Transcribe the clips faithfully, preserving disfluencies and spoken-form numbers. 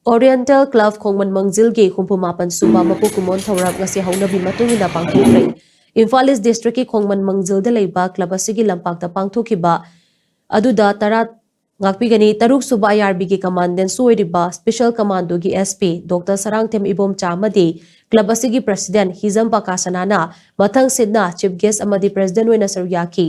Oriental Club ꯈꯣꯡꯃꯟ ꯃꯪꯖꯤꯜꯒꯤ ꯍꯨꯝꯐꯨ ꯃꯥꯄꯟ ꯁꯨꯕ ꯃꯄꯣꯛ ꯀꯨꯝꯑꯣꯟ ꯊꯧꯔꯝ ꯉꯁꯤ ꯍꯧꯅꯕꯤ ꯃꯇꯨꯡ ꯏꯟꯅ ꯄꯥꯡꯊꯣꯛꯈ꯭ꯔꯦ꯫ ꯏꯝꯐꯥꯜ ꯏꯁ ꯗꯤꯁꯇ꯭ꯔꯤꯛꯀꯤ ꯈꯣꯡꯃꯟ ꯃꯪꯖꯤꯜꯗ ꯂꯩꯕ ꯀ꯭ꯂꯕ ꯑꯁꯤꯒꯤ ꯂꯝꯄꯥꯛꯇ ꯄꯥꯡꯊꯣꯛꯈꯤꯕ ꯑꯗꯨꯗ ꯇꯔꯥ ꯉꯥꯛꯄꯤꯒꯅꯤ꯫ ꯇꯔꯨꯛ ꯁꯨꯕ ꯑꯥꯏ ꯑꯥꯔ ꯕꯤꯒꯤ ꯀꯃꯥꯟꯗꯦꯟꯁꯨ ꯑꯣꯏꯔꯤꯕ special ꯀꯃꯥꯟꯗꯣꯒꯤ S P doctor Sarangthem Ibomcha ꯑꯃꯗꯤ ꯀ꯭ꯂꯕ ꯑꯁꯤꯒꯤ ꯄ꯭ꯔꯁꯤꯗꯦꯟ ꯍꯤꯖꯝ ꯄꯥꯀꯥꯁꯅꯥꯅ ꯃꯊꯪ ꯁꯤꯠꯅ ꯆꯤꯐ ꯒꯦꯁ ꯑꯃꯗꯤ ꯄ꯭ꯔꯁꯤꯗꯦꯟ ꯑꯣꯏꯅ ꯁꯔꯨꯛ ꯌꯥꯈꯤ꯫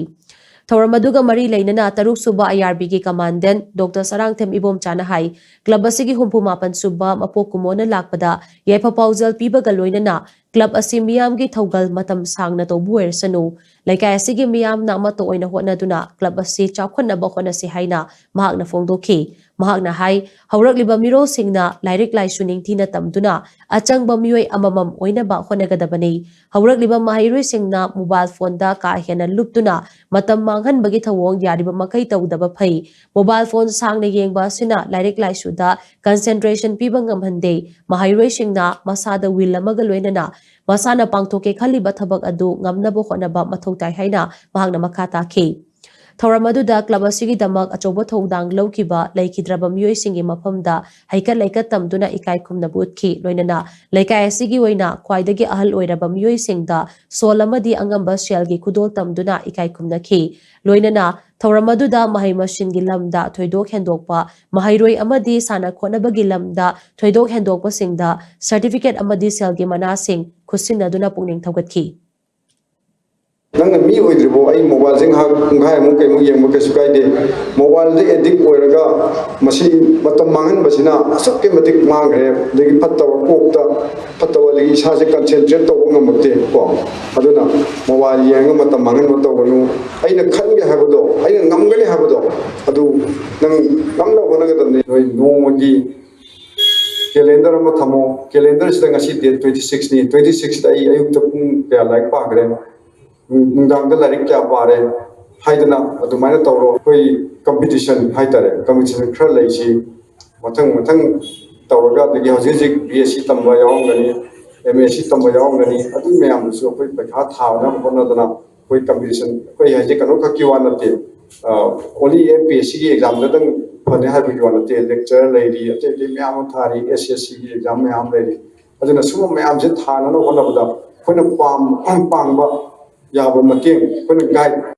ꯊꯧꯔꯝ ꯑꯗꯨꯒ ꯃꯔꯤ ꯂꯩꯅꯅ ꯇꯔꯨꯛ ꯁꯨꯕ ꯑꯥꯏ ꯑꯥꯔ ꯕꯤꯒꯤ ꯀꯃꯥꯟꯗꯦꯟ ꯗꯣꯛꯇꯔ ꯁꯔꯥꯡꯊꯦꯝ ꯏꯕꯣꯝꯆꯥꯅ ꯍꯥꯏ, ꯀ꯭ꯂꯕ ꯑꯁꯤꯒꯤ ꯍꯨꯝꯐꯨ ꯃꯥꯄꯟ ꯁꯨꯕ ꯃꯄꯣꯛ ꯀꯨꯝꯑꯣꯟꯅ ꯂꯥꯛꯄꯗ ꯌꯥꯏꯐ ꯄꯥꯎꯖꯦꯜ ꯄꯤꯕꯒ ꯂꯣꯏꯅꯅ ꯀ꯭ꯂꯕ ꯑꯁꯤ ꯃꯤꯌꯥꯝꯒꯤ ꯊꯧꯒꯜ ꯃꯇꯝ ꯁꯥꯡꯅ ꯇꯧꯕ ꯑꯣꯏꯔꯁꯅꯨ, ꯂꯩꯀꯥꯏ ꯑꯁꯤꯒꯤ ꯃꯤꯌꯥꯝꯅ ꯑꯃꯠꯇ ꯑꯣꯏꯅ ꯍꯣꯠꯅꯗꯨꯅ ꯀ꯭ꯂꯕ ꯑꯁꯤ ꯆꯥꯎꯈꯠꯅꯕ ꯍꯣꯠꯅꯁꯤ ꯍꯥꯏꯅ ꯃꯍꯥꯛꯅ ꯐꯣꯡꯗꯣꯛꯈꯤ꯫ ꯃꯍꯥꯛꯅ ꯍꯥꯏ, ꯍꯧꯔꯛꯂꯤꯕ ꯃꯤꯔꯣꯜꯁꯤꯡꯅ ꯂꯥꯏꯔꯤꯛ ꯂꯥꯏꯁꯨ ꯅꯤꯡꯊꯤꯅ ꯇꯝꯗꯨꯅ ꯑꯆꯪꯕ ꯃꯤꯑꯣꯏ ꯑꯃꯃꯝ ꯑꯣꯏꯅꯕ ꯍꯣꯠꯅꯒꯗꯕꯅꯤ꯫ ꯍꯧꯔꯛꯂꯤꯕ ꯃꯍꯩꯔꯣꯏꯁꯤꯡꯅ ꯃꯣꯕꯥꯏꯜ ꯐꯣꯟꯗ ꯀꯥ ꯍꯦꯟꯅ ꯂꯨꯞꯇꯨꯅ ꯃꯇꯝ ꯃꯥꯡꯍꯟꯕꯒꯤ ꯊꯧꯑꯣꯡ ꯌꯥꯔꯤꯕ ꯃꯈꯩ ꯇꯧꯗꯕ ꯐꯩ꯫ ꯃꯣꯕꯥꯏꯜ ꯐꯣꯟ ꯁꯥꯡꯅ ꯌꯦꯡꯕ ꯑꯁꯤꯅ ꯂꯥꯏꯔꯤꯛ ꯂꯥꯏꯁꯨꯗ ꯀꯟꯁꯦꯟꯇ꯭ꯔꯦꯁꯟ ꯄꯤꯕ ꯉꯝꯍꯟꯗꯦ꯫ ꯃꯍꯩꯔꯣꯏꯁꯤꯡꯅ ꯃꯁꯥꯗ ꯋꯤꯜ ꯑꯃꯒ ꯂꯣꯏꯅꯅ ꯃꯁꯥꯅ ꯄꯥꯡꯊꯣꯛꯀꯦ ꯈꯜꯂꯤꯕ ꯊꯕꯛ ꯑꯗꯨ ꯉꯝꯅꯕ ꯍꯣꯠꯅꯕ ꯃꯊꯧ ꯇꯥꯏ ꯍꯥꯏꯅ ꯃꯍꯥꯛꯅ ꯃꯈꯥ ꯇꯥꯈꯤ꯫ ꯊꯧꯔꯝ ꯑꯗꯨꯗ ꯀ꯭ꯂꯕ ꯑꯁꯤꯒꯤꯗꯃꯛ ꯑꯆꯧꯕ ꯊꯧꯗꯥꯡ ꯂꯧꯈꯤꯕ ꯂꯩꯈꯤꯗ꯭ꯔꯕ ꯃꯤꯑꯣꯏꯁꯤꯡꯒꯤ ꯃꯐꯝꯗ ꯍꯩꯀꯠ ꯂꯩꯀꯠ ꯇꯝꯗꯨꯅ ꯏꯀꯥꯏ ꯈꯨꯝꯅꯕ ꯎꯠꯈꯤ꯫ ꯂꯣꯏꯅꯅ ꯂꯩꯀꯥꯏ ꯑꯁꯤꯒꯤ ꯑꯣꯏꯅ ꯈ꯭ꯋꯥꯏꯗꯒꯤ ꯑꯍꯜ ꯑꯣꯏꯔꯕ ꯃꯤꯑꯣꯏꯁꯤꯡꯗ ꯁꯣꯜ ꯑꯃꯗꯤ ꯑꯉꯝꯕ ꯁꯦꯜꯒꯤ ꯈꯨꯗꯣꯜ ꯇꯝꯗꯨꯅ ꯏꯀꯥꯏ ꯈꯨꯝꯅꯈꯤ꯫ ꯂꯣꯏꯅꯅ ꯊꯧꯔꯝ ꯑꯗꯨꯗ ꯃꯍꯩ ꯃꯁꯤꯡꯒꯤ ꯂꯝꯗ ꯊꯣꯏꯗꯣꯛ ꯍꯦꯟꯗꯣꯛꯄ ꯃꯍꯩꯔꯣꯏ ꯑꯃꯗꯤ ꯁꯥꯟꯅ ꯈꯣꯠꯅꯕꯒꯤ ꯂꯝꯗ ꯊꯣꯏꯗꯣꯛ ꯍꯦꯟꯗꯣꯛꯄꯁꯤꯡꯗ ꯁꯔꯇꯤꯐꯤꯀꯦꯠ ꯑꯃꯗꯤ ꯁꯦꯜꯒꯤ ꯃꯅꯥꯁꯤꯡ ꯈꯨꯠꯁꯤꯟꯅꯗꯨꯅ ꯄꯨꯛꯅꯤꯡ ꯊꯧꯒꯠꯈꯤ꯫ ꯅꯪꯅ ꯃꯤ ꯑꯣꯏꯗ꯭ꯔꯤꯕꯣ? ꯑꯩ ꯃꯣꯕꯥꯏꯜꯁꯦ ꯉꯥꯏꯍꯥꯛ ꯄꯨꯡꯈꯥꯏꯃꯨꯛ ꯀꯩꯃꯨꯛ ꯌꯦꯡꯕ ꯀꯩꯁꯨ ꯀꯥꯏꯗꯦ꯫ ꯃꯣꯕꯥꯏꯜꯗ ꯑꯦꯗꯤꯛ ꯑꯣꯏꯔꯒ ꯃꯁꯤ ꯃꯇꯝ ꯃꯥꯡꯍꯟꯕꯁꯤꯅ ꯑꯁꯨꯛꯀꯤ ꯃꯇꯤꯛ ꯃꯥꯡꯈ꯭ꯔꯦ꯫ ꯑꯗꯒꯤ ꯐꯠꯇꯕ ꯀꯣꯛꯇ ꯐꯠꯇꯕ, ꯑꯗꯒꯤ ꯏꯁꯥꯁꯦ ꯀꯟꯁꯦꯟꯇ꯭ꯔꯦꯠ ꯇꯧꯕ ꯉꯝꯃꯛꯇꯦ ꯀꯣ꯫ ꯑꯗꯨꯅ ꯃꯣꯕꯥꯏꯜ ꯌꯦꯡꯉꯒ ꯃꯇꯝ ꯃꯥꯡꯍꯟꯕ ꯇꯧꯒꯅꯨ꯫ ꯑꯩꯅ ꯈꯟꯒꯦ ꯍꯥꯏꯕꯗꯣ, ꯑꯩꯅ ꯉꯝꯒꯅꯤ ꯍꯥꯏꯕꯗꯣ, ꯑꯗꯨ ꯅꯪ ꯉꯝꯅꯕ ꯍꯣꯠꯅꯒꯗꯕꯅꯤ꯫ ꯅꯣꯏ ꯅꯣꯡꯃꯒꯤ ꯀꯦꯂꯦꯟꯗꯔ ꯑꯃ ꯊꯝꯃꯣ꯫ ꯀꯦꯂꯦꯟꯗꯔꯁꯤꯗ ꯉꯁꯤ ꯗꯦꯠ ꯇ꯭ꯋꯦꯟꯇꯤ ꯁꯤꯛꯁꯅꯤ꯫ ꯇ꯭ꯋꯦꯟꯇꯤ ꯁꯤꯛꯁꯇ ꯑꯩ ꯑꯌꯨꯛꯇ ꯄꯨꯡ ꯀꯌꯥ ꯂꯥꯏꯔꯤꯛ ꯄꯥꯈ꯭ꯔꯦ, ꯅꯨꯡꯗꯥꯡꯗ ꯂꯥꯏꯔꯤꯛ ꯀꯌꯥ ꯄꯥꯔꯦ ꯍꯥꯏꯗꯅ ꯑꯗꯨꯃꯥꯏꯅ ꯇꯧꯔꯣ꯫ ꯑꯩꯈꯣꯏ ꯀꯝꯄꯤꯇꯤꯁꯟ ꯍꯥꯏꯇꯥꯔꯦ, ꯀꯝꯄꯤꯇꯤꯁꯟ ꯈꯔ ꯂꯩꯁꯤ꯫ ꯃꯊꯪ ꯃꯊꯪ ꯇꯧꯔꯒ, ꯑꯗꯒꯤ ꯍꯧꯖꯤꯛ ꯍꯧꯖꯤꯛ ꯕꯤ ꯑꯦꯁ ꯁꯤ ꯇꯝꯕ ꯌꯥꯎꯔꯝꯒꯅꯤ, ꯑꯦꯝ ꯑꯦꯁ ꯁꯤ ꯇꯝꯕ ꯌꯥꯎꯔꯝꯒꯅꯤ꯫ ꯑꯗꯨ ꯃꯌꯥꯝꯗꯨꯁꯨ ꯑꯩꯈꯣꯏ ꯄꯩꯈꯥ ꯊꯥꯅꯕ ꯍꯣꯠꯅꯗꯅ ꯑꯩꯈꯣꯏ ꯀꯝꯄꯤꯇꯤꯁꯟ, ꯑꯩꯈꯣꯏ ꯍꯥꯏꯁꯦ ꯀꯩꯅꯣ ꯈꯛꯀꯤ ꯋꯥ ꯅꯠꯇꯦ, ꯑꯣꯟꯂꯤ ꯑꯦꯝ ꯄꯤ ꯑꯦꯁ ꯁꯤꯒꯤ ꯑꯦꯛꯖꯥꯝꯗꯇꯪ ꯐꯅꯤ ꯍꯥꯏꯕꯒꯤ ꯋꯥ ꯅꯠꯇꯦ꯫ ꯂꯦꯛꯆꯔ ꯂꯩꯔꯤ, ꯑꯇꯩ ꯑꯇꯩ ꯃꯌꯥꯝ ꯑꯃ ꯊꯥꯔꯤ, ꯑꯦꯁ ꯑꯦꯁ ꯁꯤꯒꯤ ꯑꯦꯛꯖꯥꯝ ꯃꯌꯥꯝ ꯂꯩꯔꯤ꯫ ꯑꯗꯨꯅ ꯁꯨꯝꯕ ꯃꯌꯥꯝꯁꯦ ꯊꯥꯅꯅꯕ ꯍꯣꯠꯅꯕꯗ ꯑꯩꯈꯣꯏꯅ ꯄꯥꯝ ꯄꯥꯡꯕ ꯌꯥꯕ ꯃꯇꯦꯡ, ꯑꯩꯈꯣꯏꯅ ꯒꯥꯏꯗ